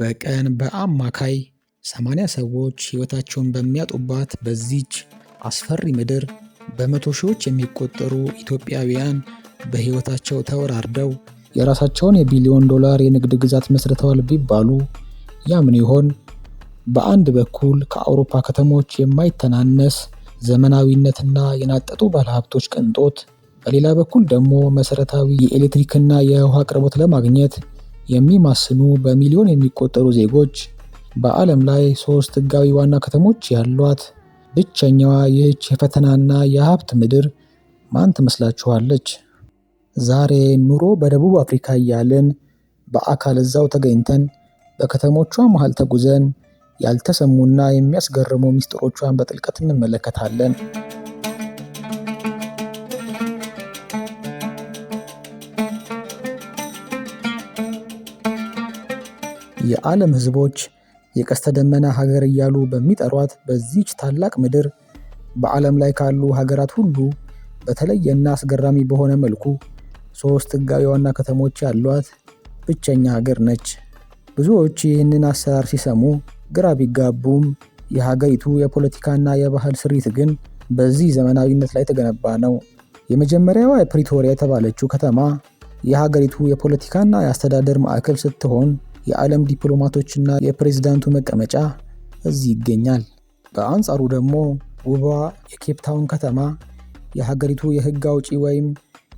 በቀን በአማካይ 80 ሰዎች ሕይወታቸውን በሚያጡባት በዚች አስፈሪ ምድር በመቶ ሺዎች የሚቆጠሩ ኢትዮጵያውያን በሕይወታቸው ተወራርደው የራሳቸውን የቢሊዮን ዶላር የንግድ ግዛት መስርተዋል ቢባሉ ያምን ይሆን? በአንድ በኩል ከአውሮፓ ከተሞች የማይተናነስ ዘመናዊነትና የናጠጡ ባለሀብቶች ቅንጦት፣ በሌላ በኩል ደግሞ መሰረታዊ የኤሌክትሪክና የውሃ አቅርቦት ለማግኘት የሚማስኑ በሚሊዮን የሚቆጠሩ ዜጎች፣ በዓለም ላይ 3 ሕጋዊ ዋና ከተሞች ያሏት ብቸኛዋ ይህች የፈተናና የሀብት ምድር ማን ትመስላችኋለች? ዛሬ ኑሮ በደቡብ አፍሪካ እያልን በአካል እዛው ተገኝተን በከተሞቿ መሃል ተጉዘን ያልተሰሙና የሚያስገርሙ ሚስጥሮቿን በጥልቀት እንመለከታለን። የዓለም ሕዝቦች የቀስተ ደመና ሀገር እያሉ በሚጠሯት በዚህች ታላቅ ምድር በዓለም ላይ ካሉ ሀገራት ሁሉ በተለየና አስገራሚ በሆነ መልኩ 3 ሕጋዊ ዋና ከተሞች ያሏት ብቸኛ ሀገር ነች። ብዙዎች ይህንን አሰራር ሲሰሙ ግራ ቢጋቡም የሀገሪቱ የፖለቲካና የባህል ስሪት ግን በዚህ ዘመናዊነት ላይ የተገነባ ነው። የመጀመሪያዋ ፕሪቶሪያ የተባለችው ከተማ የሀገሪቱ የፖለቲካና የአስተዳደር ማዕከል ስትሆን የዓለም ዲፕሎማቶችና የፕሬዝዳንቱ መቀመጫ እዚህ ይገኛል። በአንጻሩ ደግሞ ውቧ የኬፕታውን ከተማ የሀገሪቱ የሕግ አውጪ ወይም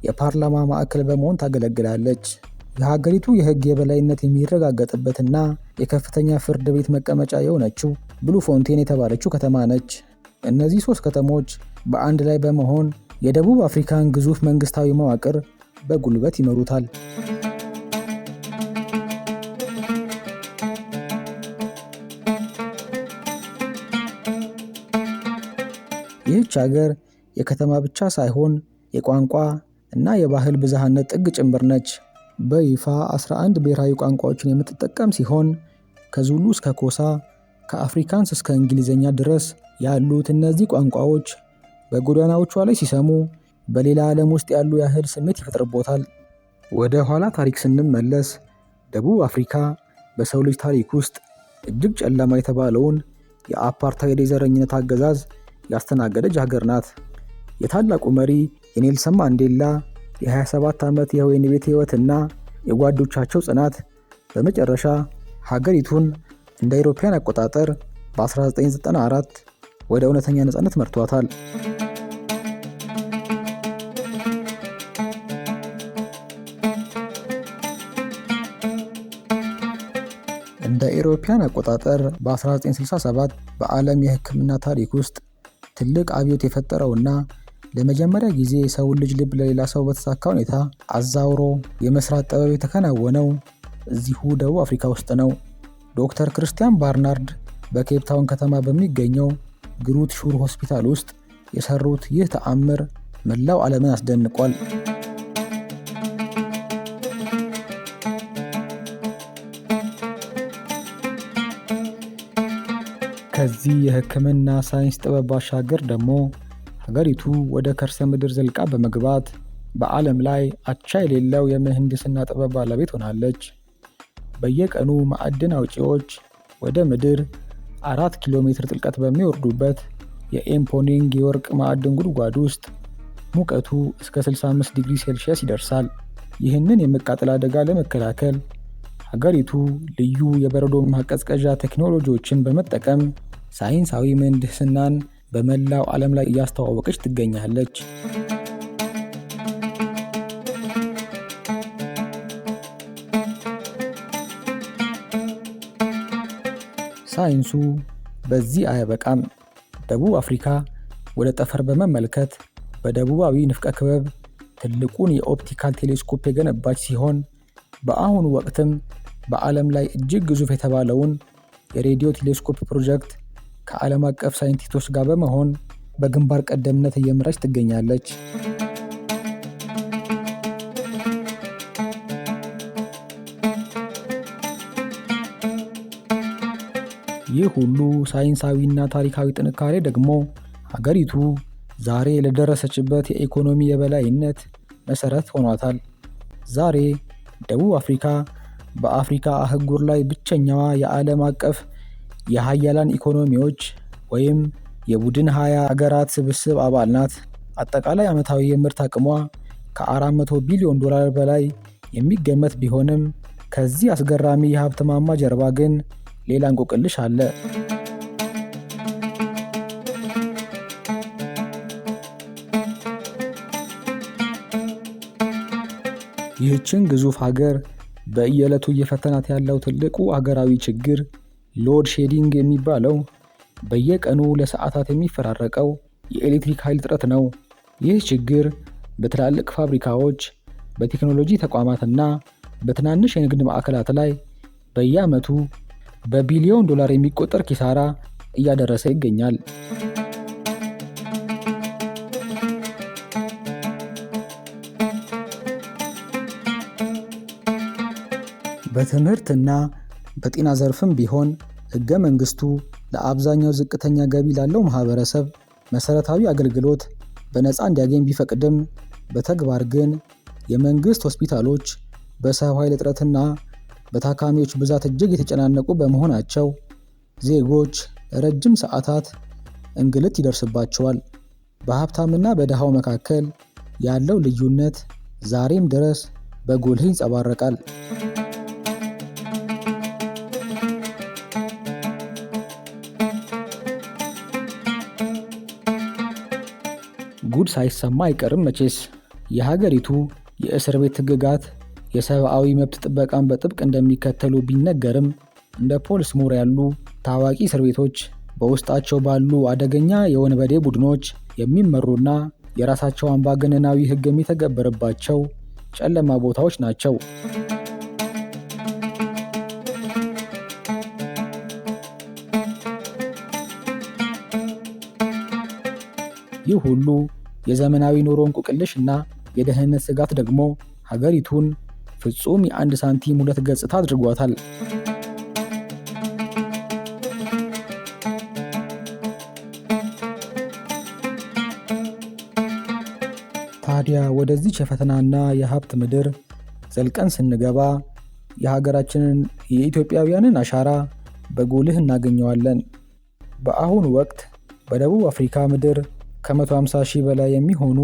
የፓርላማ ማዕከል በመሆን ታገለግላለች። የሀገሪቱ የሕግ የበላይነት የሚረጋገጥበትና የከፍተኛ ፍርድ ቤት መቀመጫ የሆነችው ብሉፎንቴን የተባለችው ከተማ ነች። እነዚህ 3 ከተሞች በአንድ ላይ በመሆን የደቡብ አፍሪካን ግዙፍ መንግስታዊ መዋቅር በጉልበት ይመሩታል። ይህች ሀገር የከተማ ብቻ ሳይሆን የቋንቋ እና የባህል ብዝሃነት ጥግ ጭምር ነች። በይፋ 11 ብሔራዊ ቋንቋዎችን የምትጠቀም ሲሆን ከዙሉ እስከ ኮሳ፣ ከአፍሪካንስ እስከ እንግሊዘኛ ድረስ ያሉት እነዚህ ቋንቋዎች በጎዳናዎቿ ላይ ሲሰሙ በሌላ ዓለም ውስጥ ያሉ ያህል ስሜት ይፈጥርቦታል። ወደ ኋላ ታሪክ ስንመለስ ደቡብ አፍሪካ በሰው ልጅ ታሪክ ውስጥ እጅግ ጨለማ የተባለውን የአፓርታይድ የዘረኝነት አገዛዝ ያስተናገደች ሀገር ናት። የታላቁ መሪ የኔልሰን ማንዴላ የ27 ዓመት የወህኒ ቤት ሕይወትና የጓዶቻቸው ጽናት በመጨረሻ ሀገሪቱን እንደ አውሮፓውያን አቆጣጠር በ1994 ወደ እውነተኛ ነፃነት መርቷታል። እንደ አውሮፓውያን አቆጣጠር በ1967 በዓለም የሕክምና ታሪክ ውስጥ ትልቅ አብዮት የፈጠረውና ለመጀመሪያ ጊዜ የሰውን ልጅ ልብ ለሌላ ሰው በተሳካ ሁኔታ አዛውሮ የመስራት ጥበብ የተከናወነው እዚሁ ደቡብ አፍሪካ ውስጥ ነው። ዶክተር ክርስቲያን ባርናርድ በኬፕ ታውን ከተማ በሚገኘው ግሩት ሹር ሆስፒታል ውስጥ የሰሩት ይህ ተአምር መላው ዓለምን አስደንቋል። ከዚህ የሕክምና ሳይንስ ጥበብ ባሻገር ደግሞ ሀገሪቱ ወደ ከርሰ ምድር ዘልቃ በመግባት በዓለም ላይ አቻ የሌለው የምህንድስና ጥበብ ባለቤት ሆናለች። በየቀኑ ማዕድን አውጪዎች ወደ ምድር 4 ኪሎ ሜትር ጥልቀት በሚወርዱበት የኤምፖኒንግ የወርቅ ማዕድን ጉድጓድ ውስጥ ሙቀቱ እስከ 65 ዲግሪ ሴልሺየስ ይደርሳል። ይህንን የመቃጠል አደጋ ለመከላከል ሀገሪቱ ልዩ የበረዶ ማቀዝቀዣ ቴክኖሎጂዎችን በመጠቀም ሳይንሳዊ ምህንድስናን በመላው ዓለም ላይ እያስተዋወቀች ትገኛለች። ሳይንሱ በዚህ አያበቃም። ደቡብ አፍሪካ ወደ ጠፈር በመመልከት በደቡባዊ ንፍቀ ክበብ ትልቁን የኦፕቲካል ቴሌስኮፕ የገነባች ሲሆን በአሁኑ ወቅትም በዓለም ላይ እጅግ ግዙፍ የተባለውን የሬዲዮ ቴሌስኮፕ ፕሮጀክት ከዓለም አቀፍ ሳይንቲስቶች ጋር በመሆን በግንባር ቀደምነት እየመራች ትገኛለች። ይህ ሁሉ ሳይንሳዊና ታሪካዊ ጥንካሬ ደግሞ ሀገሪቱ ዛሬ ለደረሰችበት የኢኮኖሚ የበላይነት መሰረት ሆኗታል። ዛሬ ደቡብ አፍሪካ በአፍሪካ አህጉር ላይ ብቸኛዋ የዓለም አቀፍ የሀያላን ኢኮኖሚዎች ወይም የቡድን 20 ሀገራት ስብስብ አባል ናት። አጠቃላይ ዓመታዊ የምርት አቅሟ ከ400 ቢሊዮን ዶላር በላይ የሚገመት ቢሆንም፣ ከዚህ አስገራሚ የሀብት ማማ ጀርባ ግን ሌላ እንቆቅልሽ አለ። ይህችን ግዙፍ ሀገር በየዕለቱ እየፈተናት ያለው ትልቁ ሀገራዊ ችግር load shedding የሚባለው በየቀኑ ለሰዓታት የሚፈራረቀው የኤሌክትሪክ ኃይል እጥረት ነው። ይህ ችግር በትላልቅ ፋብሪካዎች፣ በቴክኖሎጂ ተቋማትና በትናንሽ የንግድ ማዕከላት ላይ በየዓመቱ በቢሊዮን ዶላር የሚቆጠር ኪሳራ እያደረሰ ይገኛል። በትምህርትና በጤና ዘርፍም ቢሆን ሕገ መንግሥቱ ለአብዛኛው ዝቅተኛ ገቢ ላለው ማህበረሰብ መሰረታዊ አገልግሎት በነፃ እንዲያገኝ ቢፈቅድም፣ በተግባር ግን የመንግስት ሆስፒታሎች በሰው ኃይል እጥረትና በታካሚዎች ብዛት እጅግ የተጨናነቁ በመሆናቸው ዜጎች ለረጅም ሰዓታት እንግልት ይደርስባቸዋል። በሀብታምና በድሃው መካከል ያለው ልዩነት ዛሬም ድረስ በጉልህ ይንጸባረቃል። ጉድ ሳይሰማ አይቀርም መቼስ። የሀገሪቱ የእስር ቤት ሕግጋት የሰብአዊ መብት ጥበቃን በጥብቅ እንደሚከተሉ ቢነገርም፣ እንደ ፖልስሞር ያሉ ታዋቂ እስር ቤቶች በውስጣቸው ባሉ አደገኛ የወንበዴ ቡድኖች የሚመሩና የራሳቸው አምባገነናዊ ሕግ የሚተገበርባቸው ጨለማ ቦታዎች ናቸው። ይህ ሁሉ የዘመናዊ ኑሮ እንቆቅልሽ እና የደህንነት ስጋት ደግሞ ሀገሪቱን ፍጹም የአንድ ሳንቲም ሁለት ገጽታ አድርጓታል። ታዲያ ወደዚች የፈተናና የሀብት ምድር ዘልቀን ስንገባ የሀገራችንን የኢትዮጵያውያንን አሻራ በጉልህ እናገኘዋለን። በአሁኑ ወቅት በደቡብ አፍሪካ ምድር ከ150 ሺህ በላይ የሚሆኑ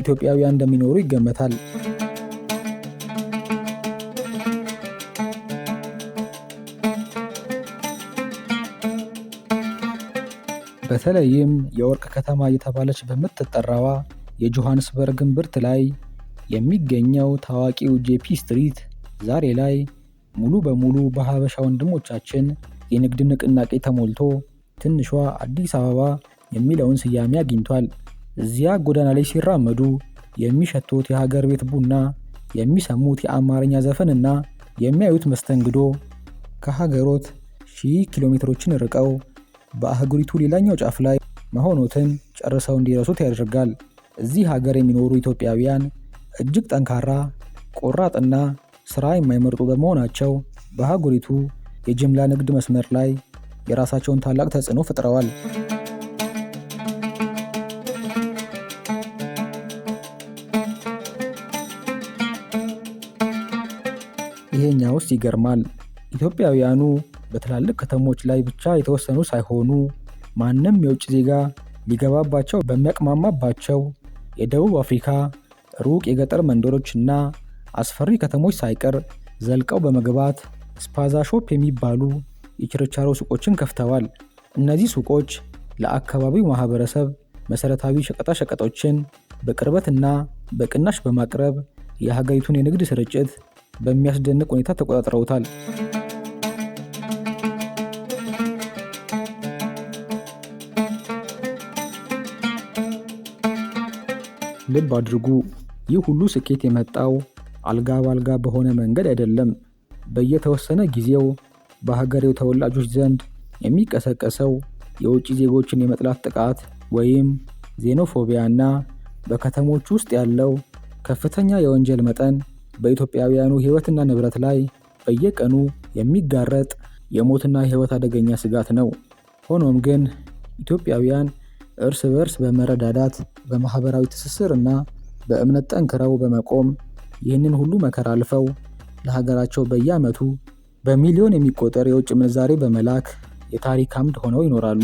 ኢትዮጵያውያን እንደሚኖሩ ይገመታል። በተለይም የወርቅ ከተማ እየተባለች በምትጠራዋ የጆሃንስበርግ እምብርት ላይ የሚገኘው ታዋቂው ጄፒ ስትሪት ዛሬ ላይ ሙሉ በሙሉ በሀበሻ ወንድሞቻችን የንግድ ንቅናቄ ተሞልቶ ትንሿ አዲስ አበባ የሚለውን ስያሜ አግኝቷል። እዚያ ጎዳና ላይ ሲራመዱ የሚሸቱት የሀገር ቤት ቡና፣ የሚሰሙት የአማርኛ ዘፈንና የሚያዩት መስተንግዶ ከሀገሮት ሺህ ኪሎ ሜትሮችን ርቀው በአህጉሪቱ ሌላኛው ጫፍ ላይ መሆኖትን ጨርሰው እንዲረሱት ያደርጋል። እዚህ ሀገር የሚኖሩ ኢትዮጵያውያን እጅግ ጠንካራ፣ ቆራጥና ስራ የማይመርጡ በመሆናቸው በአህጉሪቱ የጅምላ ንግድ መስመር ላይ የራሳቸውን ታላቅ ተጽዕኖ ፈጥረዋል። ይሄኛውስ ይገርማል። ኢትዮጵያውያኑ በትላልቅ ከተሞች ላይ ብቻ የተወሰኑ ሳይሆኑ ማንም የውጭ ዜጋ ሊገባባቸው በሚያቅማማባቸው የደቡብ አፍሪካ ሩቅ የገጠር መንደሮችና አስፈሪ ከተሞች ሳይቀር ዘልቀው በመግባት spaza shop የሚባሉ የችርቻሮ ሱቆችን ከፍተዋል። እነዚህ ሱቆች ለአካባቢው ማህበረሰብ መሰረታዊ ሸቀጣ ሸቀጦችን በቅርበትና በቅናሽ በማቅረብ የሀገሪቱን የንግድ ስርጭት በሚያስደንቅ ሁኔታ ተቆጣጥረውታል። ልብ አድርጉ፣ ይህ ሁሉ ስኬት የመጣው አልጋ ባልጋ በሆነ መንገድ አይደለም። በየተወሰነ ጊዜው በሀገሬው ተወላጆች ዘንድ የሚቀሰቀሰው የውጭ ዜጎችን የመጥላት ጥቃት ወይም xenophobia እና በከተሞች ውስጥ ያለው ከፍተኛ የወንጀል መጠን በኢትዮጵያውያኑ ሕይወትና ንብረት ላይ በየቀኑ የሚጋረጥ የሞትና የሕይወት አደገኛ ስጋት ነው። ሆኖም ግን ኢትዮጵያውያን እርስ በርስ በመረዳዳት፣ በማህበራዊ ትስስር እና በእምነት ጠንክረው በመቆም ይህንን ሁሉ መከራ አልፈው ለሀገራቸው በየዓመቱ በሚሊዮን የሚቆጠር የውጭ ምንዛሬ በመላክ የታሪክ አምድ ሆነው ይኖራሉ።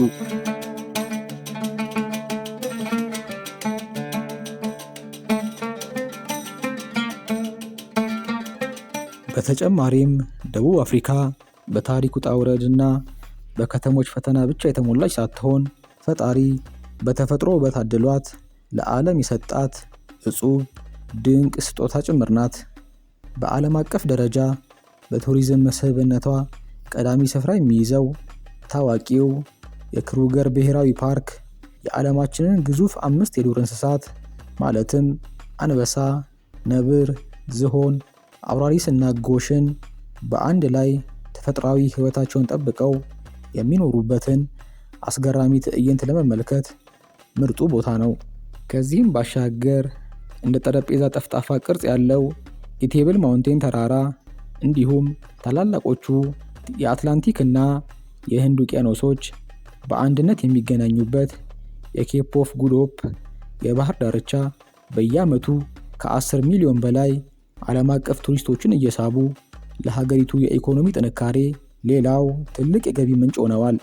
በተጨማሪም ደቡብ አፍሪካ በታሪክ ውጣ ውረድና በከተሞች ፈተና ብቻ የተሞላች ሳትሆን፣ ፈጣሪ በተፈጥሮ ውበት አድሏት ለዓለም የሰጣት እጹብ ድንቅ ስጦታ ጭምር ናት። በዓለም አቀፍ ደረጃ በቱሪዝም መስህብነቷ ቀዳሚ ስፍራ የሚይዘው ታዋቂው የክሩገር ብሔራዊ ፓርክ የዓለማችንን ግዙፍ አምስት የዱር እንስሳት ማለትም አንበሳ፣ ነብር፣ ዝሆን፣ አውራሪስና ጎሽን በአንድ ላይ ተፈጥሯዊ ሕይወታቸውን ጠብቀው የሚኖሩበትን አስገራሚ ትዕይንት ለመመልከት ምርጡ ቦታ ነው። ከዚህም ባሻገር እንደ ጠረጴዛ ጠፍጣፋ ቅርጽ ያለው የቴብል ማውንቴን ተራራ እንዲሁም ታላላቆቹ የአትላንቲክ እና የህንድ ውቅያኖሶች በአንድነት የሚገናኙበት የኬፕ ኦፍ ጉድ ሆፕ የባህር ዳርቻ በየዓመቱ ከ10 ሚሊዮን በላይ ዓለም አቀፍ ቱሪስቶችን እየሳቡ ለሀገሪቱ የኢኮኖሚ ጥንካሬ ሌላው ትልቅ የገቢ ምንጭ ሆነዋል።